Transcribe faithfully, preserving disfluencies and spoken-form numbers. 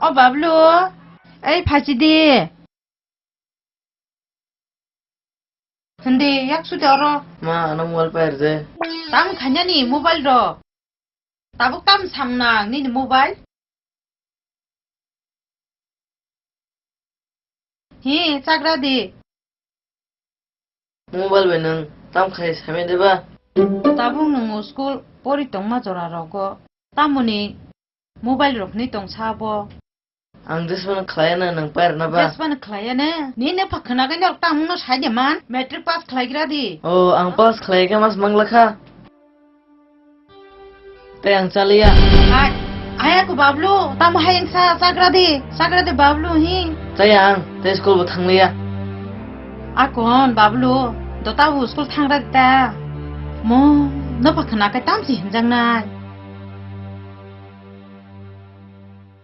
O Bablu, ei phachi di. Hindi, yak sudi oro. Ma, ano mobile pair je. Tam khanya ni mobile ro. Tabuk tam samnang nini mobile? Hi, chagra di. Mobile bai nwng tam khai same de ba? Tabuk nwng o school pori tongma jora rogo. Tamoni mobile rok hwnwi tong sa bo. Ang jesmano khlaiya na nwng pair na ba? Jesmano khlaiya ne? Nini pha khwnagai norok tamungno sai de man. Matric pass khlaigra di. O, ang pass khlaiya khe mas mangla kha. Tei ang chaliya. Hai, hai ako Bablu, tamo hai wngsa chagra di, chagra di Bablu hi. Chaya ang, tei school bo thangliya. Akon Bablu, do tabo school thangra di ta. Mo, no pha khwnakai tamsi hinjaknai.